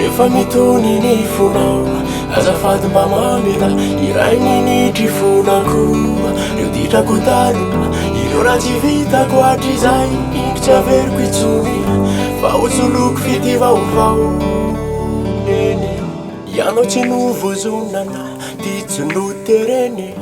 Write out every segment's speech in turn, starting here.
Rehefa mitony ny fonao, azafady mba mamela iray minitry fonako. Reo ditrako taloha, ireo raha tsy vitako hatrizay, indro tsy averiko intsony fa hosoloiko fitia vaovao. Neny, ianao tsy novozonana, ty tsy notereny.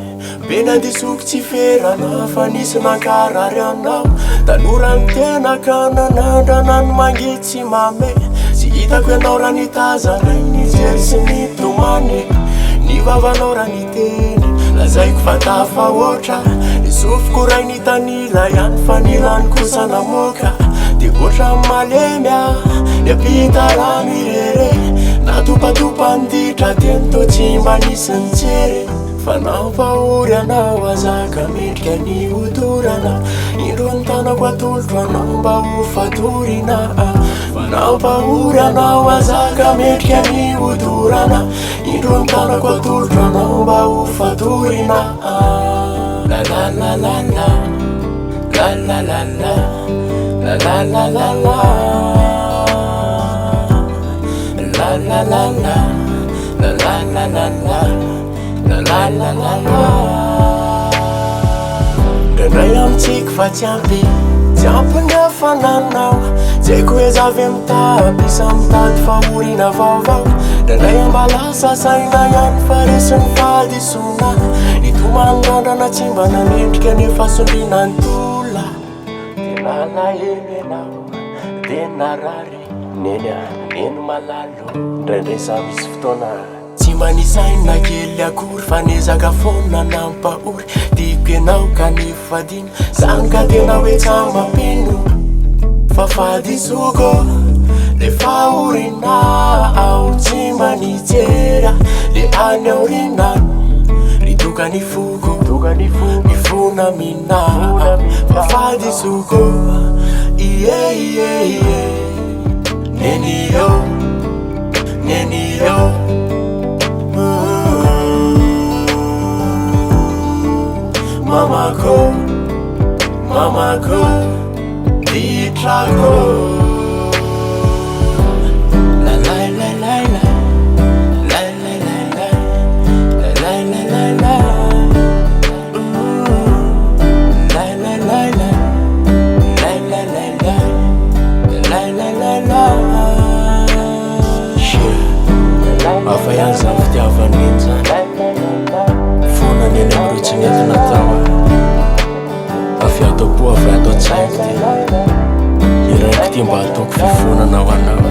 Be nandisoko tsy ferana fa nisy nankarary anao. Tanora ny tena ka nanandrana ny mangidy sy mamy. Tsy hitako ianao raha nitazana, nijery sy nitomany. Ny vavanao raha niteny, lazaiko fa tafahoatra. Ny sofiko ray nitanila ihany fa ny rano kosa namoaka. Dia ohatran'ny malemy aho, niampita rano irery. Natopatopa ny ditra teny toa tsy mba nisy nijery. Fa nampahory anao aza ka mendrika ny hodorana. Indro ny tanako atolotro anao mba ho fatorina. Fa nampahory anao aza ka mendrika ny hodorana. Indro ny tanako atolotro anao mba ho fatorina. La la la la la. La la la la. La la la la la. La la la la. La la la la la. La la la la la. Indraindray aho mitsiky fa tsy ampy, tsy ampy ny hafananao. Tsy haiko hoe za ve mitapy sa mitady fahoriana vaovao. Indraindray aho mba lasa saina ihany fa resin'ny fahadisoana. Nitomany randrana tsy mba nanendrika nefa sondriana ny tolona. Dia nalahelo ianao, dia narary. Neny a, neny malalo, indraindray za misy fotoana. Tsy mba nisaina kely akory fa niezaka foana nampahory. Tiako ianao kanefa adino zany ka tena hoe tsy mampino. Fa fahadisoako le fahoriana aho tsy mba nijery aho le any aoriana. Ry tokany foko, mifona aminà fa fahadisoako ie ie ie. Neny ô, Neny ô. Mamako, mamako, ditrako. La la la la la, la la la la, la la la la la. La la la la, la la la la, la la la la. Hafa ihany zany fitiavan'i Neny zany. Fona Neny amin'ireo tsy nety natao ahy. Avy ato am-po avy ato an-tsaiko ty. Hiraiko ty mba ataoko fifonana ho anao.